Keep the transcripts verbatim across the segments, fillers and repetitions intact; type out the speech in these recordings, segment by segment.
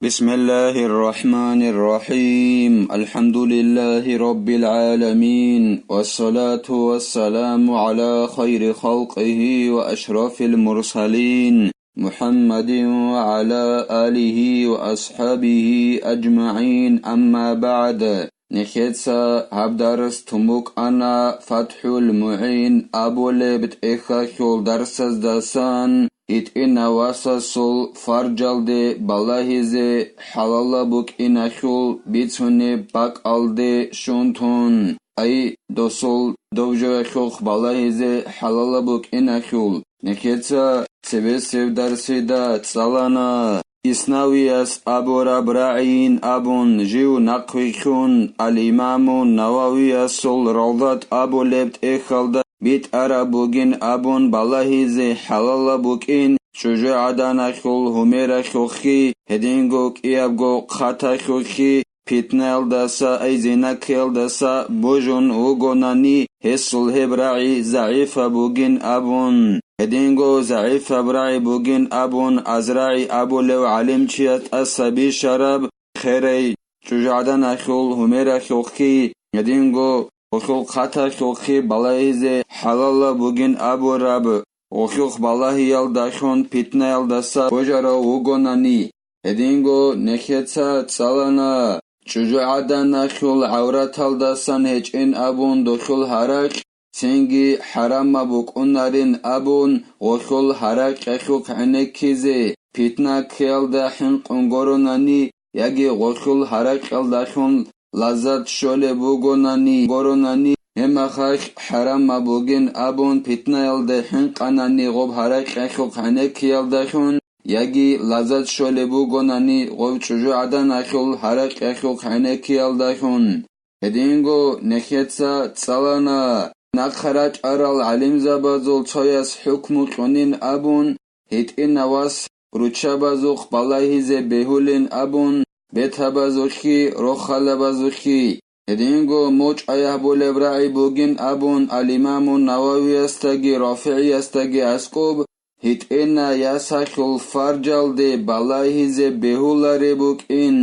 بسم الله الرحمن الرحيم. الحمد لله رب العالمين. والصلاة والسلام على خير خلقه وأشرف المرسلين محمد وعلى آله وأصحابه أجمعين. أما بعد. Нехеца гьаб дарс тун букӀана ФатхӀул МугӀин абулеб тӀехьалъул дарсаздасан, гьитӀинав васасул фаржалде балагьизе хӀалалаб букӀиналъул бицунеб бакӀалде щун тун, ай, досул доб жоялъухъ балагьизе хӀалалаб букӀиналъул. Нехеца цебесеб дарсида цӀалана. Иснавияс абураб рагӀийин абун жив нахъвилълъун, ал-Имаму Нававиясул Равдат абулеб тӀехьалда битӀараб бугин абун балагьизе хӀалалаб букӀин чӀужугӀаданалъул гьумералъухъги, гьединго кӀиябго хъаталъухъги, питнаялдаса, ай зинакиялдаса божун вугонани, гьесул гьеб рагӀи загӀипаб бугин абун, гьединго загӀипаб рагӀи бугин абун Азрагьи абулев гӀалимчияс тӀаса бищараб херай чӀужугӀаданалъул гьумералъухъги, гьединго гъолъул хъаталъухъги балагьизе хӀалалаб бугин абураб гъолъухъ балагьиялдалъун питнаялдаса божарав вугонани, гьединго нехеца цӀалана, чӀужугӀаданалъул гӀавраталдасан гьечӀин абун дохьул гьаракь цинги хӀарамаб букӀунарин абун, гъолъул гьаракьалъухъ гӀенеккизе, питна ккеялда хӀинкъун горонани яги гъолъул гьаракьалдалъун лаззат щолеб бугонани, горонани, гьеб мехалъ хӀарамаб бугин абун питнаялде хӀинкъанани гъоб гьаракьалъухъ гӀенеккиялдалъун, яги лаззат щолеб бугонани гъоб чӀужугӀаданалъул гьаракьалъухъ гӀенеккиялдалъун. Гьединго нехеца цӀалана, нахъа рачӀарал гӀалимзабазул цояс хӀукму кьунин абун, гьитӀинав вас руччабазухъ балагьизе бегьулин абун, бетабазухъги рохалабазухъги. Гьединго мочӀаягьбулеб рагӀи бугин абун ал-Имаму Нававиясдаги РафигӀиясдаги аскӀоб, гьитӀина ясалъул фаржалде балагьизе бегьулареб букӀин,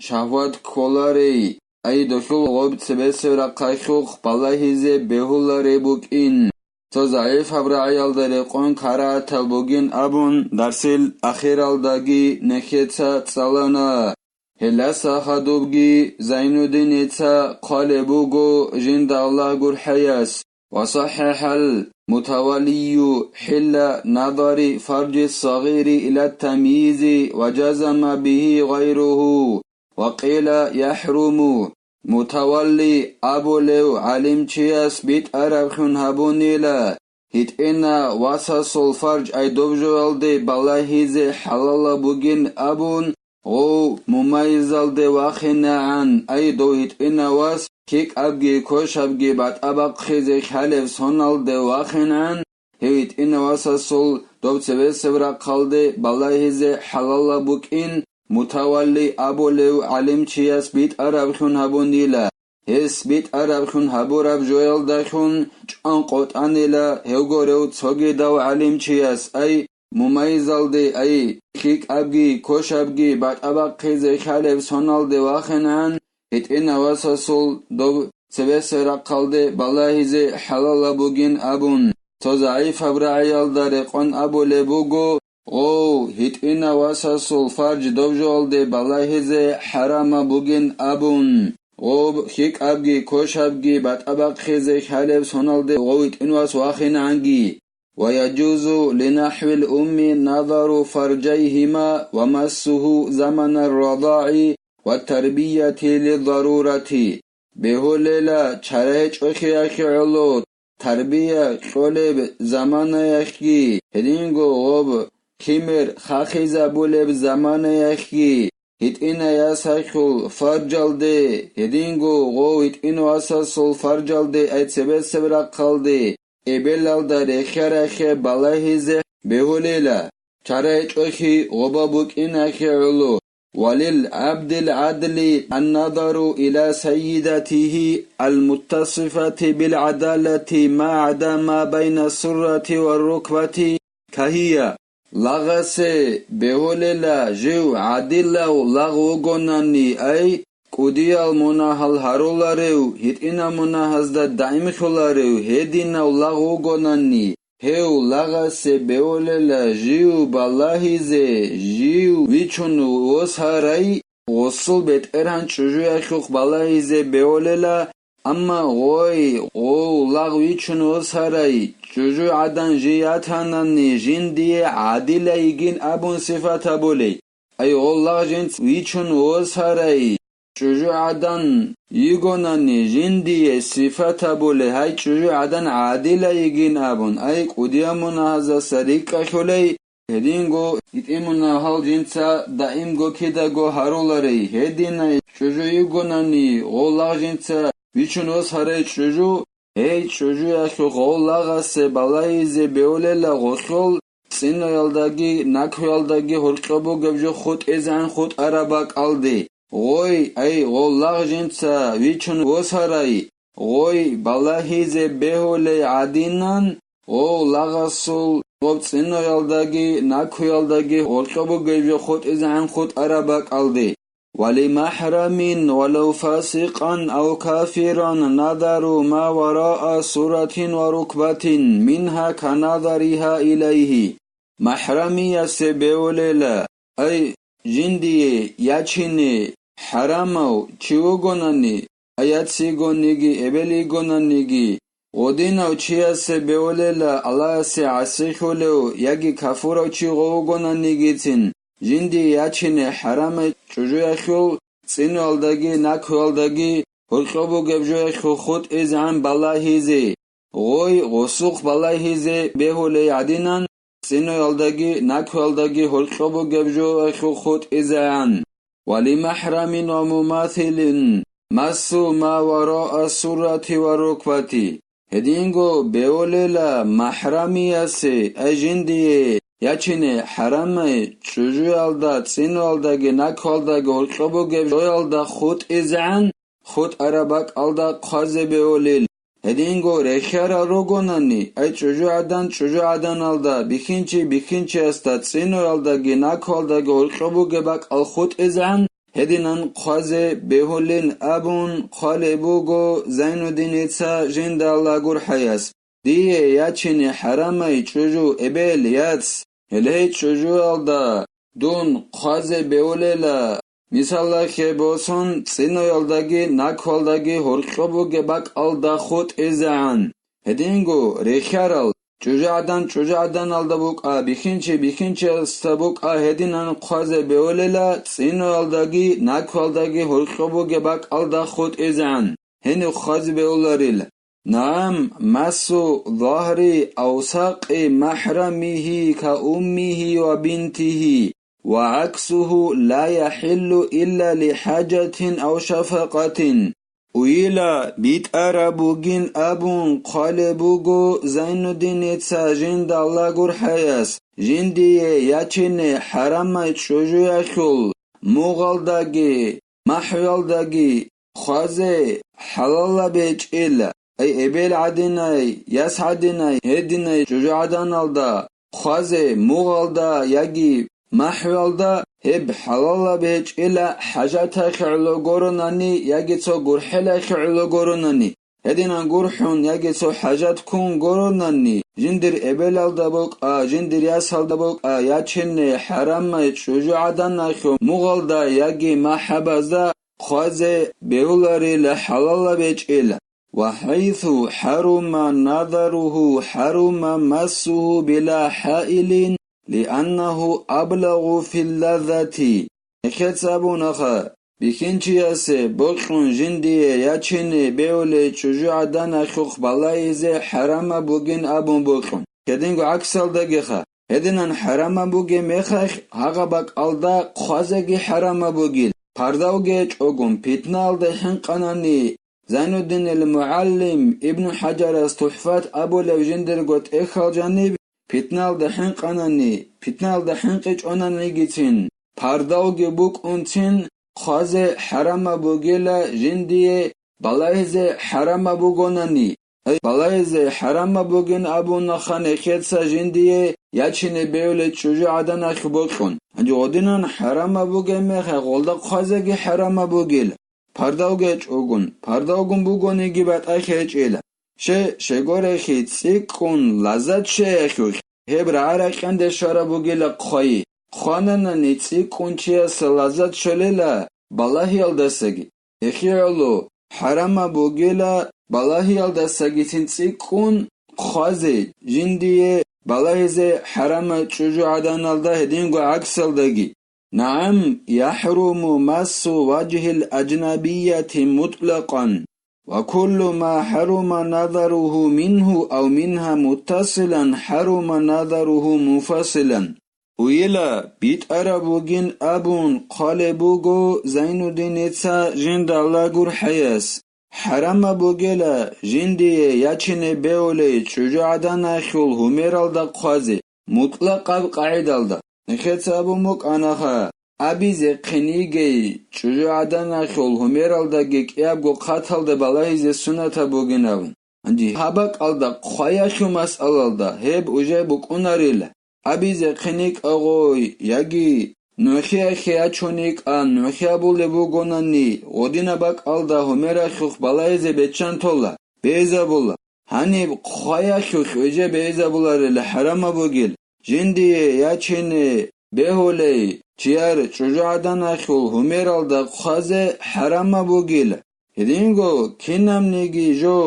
шагьват кколарей, ай дохьул гъоб цебесеб рахъалъухъ балагьизе бегьулареб букӀин. Цо загӀипаб рагӀиялда рекъон карагьатаб бугин абун, дарсил ахиралдаги нехеца цӀалана. Гьелдаса хадубги Зайнуддиница хъвалеб буго жинда Аллагь гурхӀаяс: «وصحح المتولي حل نظر فرج الصغير إلى التمييز وجزم به غيره، وقيل يحرم». Мутавалли абулев гӀалимчияс битӀарабхъун гьабунила, гьитӀина васасул фарж ай доб жоялде балагьизе хӀалалаб бугин абун, гъов мумайизалде вахинегӀан, ай дов гьитӀина вас кикӀабги кошабги батӀа бахъизе хьалеб соналде вахинегӀан, гьев гьитӀина васасул доб цебесеб рахъалде балагьизе хӀалалаб букӀин, мутавалли абулев гӀалимчияс битӀарабхъун гьабунила. Гьес битӀарабхъун гьабураб жоялдалъун чӀван къотӀанила гьев гурев цогидав гӀалимчияс, ай, мумайизалде, ай, кикӀабги кошабги батӀа бахъизе хьалеб соналде вахинегӀан, гьитӀина васасул доб цебесеб рахъалде балагьизе хӀалалаб бугин абун. Цо загӀипаб рагӀиялда рекъон абулеб буго, гъов гьитӀина васасул фарж доб жоялде балагьизе хӀарамаб бугин абун, гъоб кикӀабги кошабги батӀа бахъизе хьалеб соналде гъов гьитӀин вас вахинегӀанги. ويجوز لنحو الأم نظر فرجيهما ومسه زمن الرضاع والتربية للضرورة. Бегьулела чара гьечӀохиялъе гӀоло, тарбия кьолеб заманаялъги, гьединго гъоб химер хахизабулеб заманаялъги, гьитӀина ясалъул фаржалде, гьединго гъов гьитӀин васасул фаржалде ай цебесеб рахъалде, эбелалда рехьа-рехье балагьизе бегьулела, чара гьечӀохи гъоба букӀиналъе гӀоло. وللعبد العدل النظر إلى سيدته المتصفة بالعدالة ما عدا ما بين السرة والركبة، كهي лагъасе бегьулела жив гӀадилав лагъ вугонани, ай, кӀудиял мунагьал гьаруларев, гьитӀинаб мунагьазда даимлъуларев гьединав лагъ вугонани, гьев лагъасе бегьулела жив балагьизе, жив вичун восарай, гъосул бетӀергьан чӀужуялъухъ балагьизе бегьулела, амма гъой, гъов лагъ вичун восарай, чӀужугӀадан жий ятанани, жиндие гӀадила йигин абун сифат гьабулей. Ай гъоллагъ жинц вичун восарай, чӀужугӀадан йигонани, жиндие сифат гьабулей, гьай чӀужугӀадан гӀадила йигин абун, ай кӀудиял мунагьаздаса рикӀкӀалъулей, гьединго гьитӀинаб мунагьал жинца даимго кидаго гьаруларей, гьединай чӀужу йигонани, гъоллагъ жинца вичун восарай чӀужу, гьей чӀужуялъухъ гъоллагъасе балагьизе бегьулела гъолъул цӀиноялдаги накуялдаги гьоркьоб бугеб жо хутӀизегӀан хутӀараб бакӀалде. Гъой, ай, гъоллагъ жинца вичун восарай, гъой, балагьизе бегьулей гӀадинан, гъов лагъасул гъоб цӀиноялдаги накуялдаги гьоркьоб бугеб жо хутӀизегӀан хутӀараб бакӀалде. ولمحرم ولو فاسقا أو كافرا نذر ما وراء سرة وركبة منها كنذرها إليه. МахӀрамиясе бегьулела, ай, жиндие ячине хӀарамав чи вугонани, ай, яцигониги, эбелигонаниги, гъодинав чиясе бегьулела Аллагьасе гӀасихьулев яги кафурав чи гъов вугонанигицин, жиндие ячине хӀарамай чӀужуялъул цӀиноялдаги накуялдаги гьоркьоб бугеб жоялъухъ хутӀизегӀан балагьизе, гъой, гъосухъ балагьизе бегьулей гӀадинан, цӀиноялдаги накуялдаги гьоркьоб бугеб жоялъухъ хутӀизегӀан. ولمحرم ومماثل مس ما وراء السرة والركبة. Гьединго бегьулела махӀрамиясе, ай жиндие ячине хӀарамай чӀужуялда, цӀиноялдаги накуялдаги гьоркьоб бугеб жоялда хутӀизегӀан, хутӀараб бакӀалда хъвазе бегьулел. Гьединго рехиарал ругонани, ай чӀужугӀадан чӀужугӀаданалда, бихьинчи бихьинчиясда, цӀиноялдаги накуялдаги гьоркьоб бугеб бакӀал хутӀизегӀан, гьединан хъвазе бегьулин абун хъвалеб буго Зайнуддиница, жинда Аллагь гурхӀаяс. Дие ячине хӀарамай чӀужу эбел, яц, гьеле гьей чӀужуялда дун хъвазе бегьулела, мисалалъе босун, цӀиноялдаги накуялдаги гьоркьоб бугеб бакӀалда хутӀизегӀан. Гьединго рехиарал, чӀужугӀадан чӀужугӀаданалда букӀа, бихьинчи бихьинчиясда букӀа, гьединан хъвазе бегьулела, цӀиноялдаги накуялдаги гьоркьоб бугеб бакӀалда хутӀизегӀан, гьенив хъвазе бегьуларила. نعم، مس ظهر أو ساق محرمه كأمه وبنته، وعكسه لا يحل إلا لحاجة أو شفقة. Уйила битӀараб бугин абун хъвалеб буго Зайнуддиница, жинда Аллагь гурхӀаяс, жиндие ячине хӀарамай чӀужуялъул мугъалдаги махӀуялдаги хъвазе хӀалалаб гьечӀила, ай эбел гӀадинай, яс гӀадинай, гьединай чӀужугӀаданалда хъвазе мугъалда яги махӀуялда, гьеб хӀалалаб гьечӀила хӀажаталъе гӀоло гуронани яги цо гурхӀелалъе гӀоло гуронани. Гьединан гурхӀун яги цо хӀажат ккун гуронани, жиндир эбелалда букӀа, жиндир ясалда букӀа, ячине хӀарамай чӀужугӀаданалъул мугъалда яги махӀабазда хъвазе бегьуларила хӀалалаб гьечӀила. وحيث حرم نظره حرم مسه بلا حائل لأنه أبلغ في اللذة. Эхец абунаха, бихьинчиясе бокьун жиндие ячине бегьулей чӀужугӀаданалъухъ балагьизе хӀарамаб бугин абун бокьун. Гьединго гӀаксалдагиха, гьединан хӀарамаб бугеб мехалъ гьагъаб бакӀалда хъвазеги хӀарамаб бугил. Пардавги гьечӀогун, питналда хӀинкъанани, Зайнуддинил МугӀаллим Ибну ХӀаджарас ТухӀфат абулеб жиндирго тӀехьал жаниб, питналда хӀинкъанани, питналда хӀинкъичӀонанигицин, пардавги букӀунцин, хъвазе хӀарамаб бугила жиндие балагьизе хӀарамаб бугонани, Балагьизе хӀарамаб бугин абунаха нехеца жиндие ячине бевлей чӀужугӀаданалъ бокьун. Гьанже гъодинан хӀарамаб бугеб мехалъ гъолда хъвазеги хӀарамаб бугила. Пардав гьечӀогун, пардавгун бугониги батӀалъи гьечӀила. Ще, щегорехи цӀикӀкӀун лаззат щеялъулъ, гьеб рагӀа-ракьанде щвараб бугила хъвайи. Хъвананани цӀикӀкӀун чиясе лаззат щолила балагьиялдасаги. Эхиялъул хӀарамаб бугила балагьиялдасагицин цӀикӀкӀун хъвазе, жиндие балагьизе хӀарамаб чӀужугӀаданалда гьединго гӀаксалдаги. نعم، يحرم مس وجه الأجنبية مطلقا، وكل ما حرم نظره منه أو منها متصلا حرم نظره منفصلا. Уйила битӀараб бугин абун хъвалеб буго Зайнуддиница жинда Аллагь гурхӀаяс. ХӀарамаб бугела жиндие ячине бевулей чӀужугӀаданалъул гьумералда хъвазе, мутӀлакъаб къагӀидалда. Нехеца абун букӀанаха, абизехъин йигей чӀужугӀаданалъул гьумералдаги кӀиябго хъаталда балагьизе суннатаб бугин абун. Гьанже гьаб бакӀалда хъваялъул масъалалда гьеб уже букӀунарила. Абизехъин йикӀа гъой, яги нухиялъе ячун йикӀан, нухи абулеб бугонани, гъодинаб бакӀалда гьумералъухъ балагьизе беччан тола, бегьизабула. Гьаниб хъваялъухъ уже бегьизабуларила хӀарамаб бугел, жиндие ячине бегьулей чияр чӀужугӀаданалъул гьумералда хъвазе хӀарамаб бугила. Гьединго кинабниги жо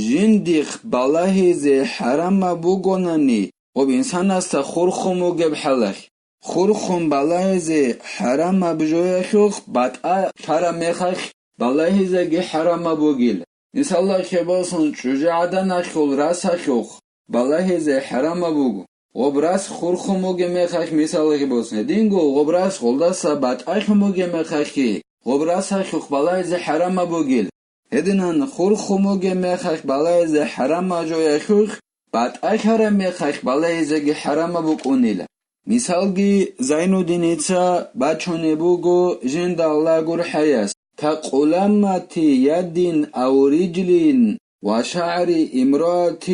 жиндихъ балагьизе хӀарамаб бугонани, гъоб инсанасда хурхун бугеб хӀалалъ, хурхун балагьизе хӀарамаб жоялъухъ батӀа лъараб мехалъ балагьизеги хӀарамаб бугила. Мисалда, хебалъун чӀужугӀаданалъул расалъухъ балагьизе хӀарамаб буго. Гъоб рас хурхун бугеб мехалъ, мисалги босун, гьединго гъоб рас гъолдаса батӀалъун бугеб мехалъги, гъоб расалъухъ балагьизе хӀарамаб бугил. Гьединан хурхун бугеб мехалъ балагьизе хӀарамаб жоялъухъ, батӀалъараб мехалъ балагьизеги хӀарамаб букӀунила. Мисалги Зайнуддиница бачунеб буго жинда Аллагь гурхӀаяс: كقلمة يد أو رجل وشعر امرأة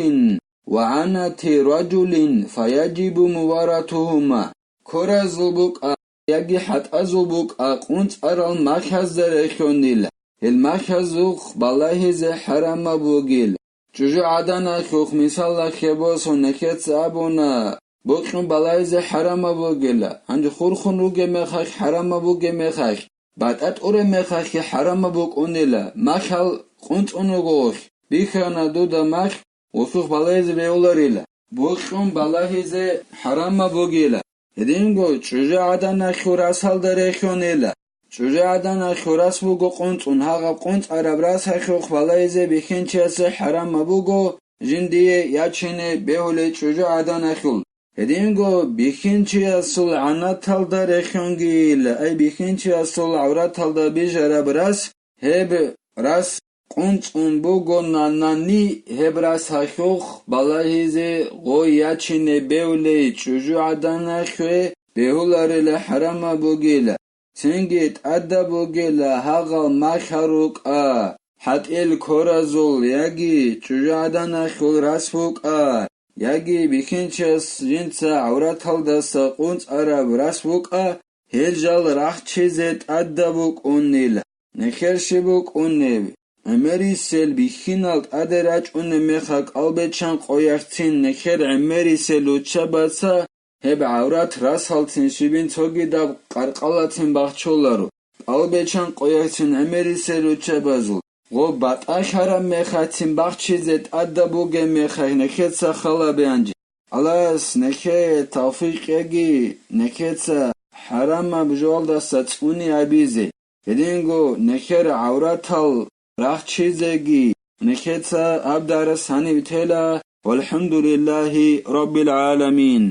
وعنة رجل فيجب مواراته. Коразул букӀа яги хӀатӀазул букӀа къунцӀарал махьазда рехьонила, гьел махьазухъ балагьизе хӀарамаб бугил. ЧӀужугӀаданалъухъ, мисалда, хебосун нехеца абуна, бокьун балагьизе хӀарамаб бугила, гьанже хурхун ругеб мехалъ хӀарамаб бугеб мехалъ, батӀа тӀураб мехалъги хӀарамаб букӀунила, махьал къунцӀун вугоха, бихьана дуда махь, гъосухъ балагьизе бегьуларила, бокьун балагьизе хӀарамаб бугила. Гьединго чӀужугӀаданалъул расалда рехьонила. ЧӀужугӀаданалъул рас буго къунцӀун, гьагъаб къунцӀараб расалъухъ балагьизе бихьинчиясе хӀарамаб буго жиндие ячине бегьулей чӀужугӀаданалъул. Гьединго бихьинчиясул гӀанаталда рехьонгийила, ай бихьинчиясул гӀавраталда бижараб рас, гьеб рас къунцӀун бугонанани, гьеб расалъухъ балагьизе гъой ячине бевлей чӀужугӀаданалъе бегьуларила хӀарамаб бугила. Цинги тӀадаб бугела гьагъал махьал рукӀа, хӀатӀил коразул яги чӀужугӀаданалъул рас букӀа, яги бихьинчияс жинца гӀавраталдаса къунцӀараб рас букӀа, гьел жал рахчизе тӀадаб букӀунила. Нехер щиб букӀунеб? ГӀемерисел бихьинал тӀаде рачӀунеб мехалъ кӀалбиччан къоялъцин нехер гӀемерисел руччабаца гьеб гӀаврат расалцин щибин цогидаб къаркъалацин бахчуларо, кӀалбиччан къоялъцин гӀемерисел руччабазул, гъоб батӀалъараб мехалъцин бахчизе тӀадаб бугеб мехалъ нехеца халабе гьанже. Аллагьас нехее тавфикъ кьеги, нехеца хӀарамаб жоялдаса цӀуни абизе, гьединго нехер гӀавратал рахчизеги нехеца гьаб дарас гьаниб тела. ВалхӀамдулиллагьи раббил гӀаламин.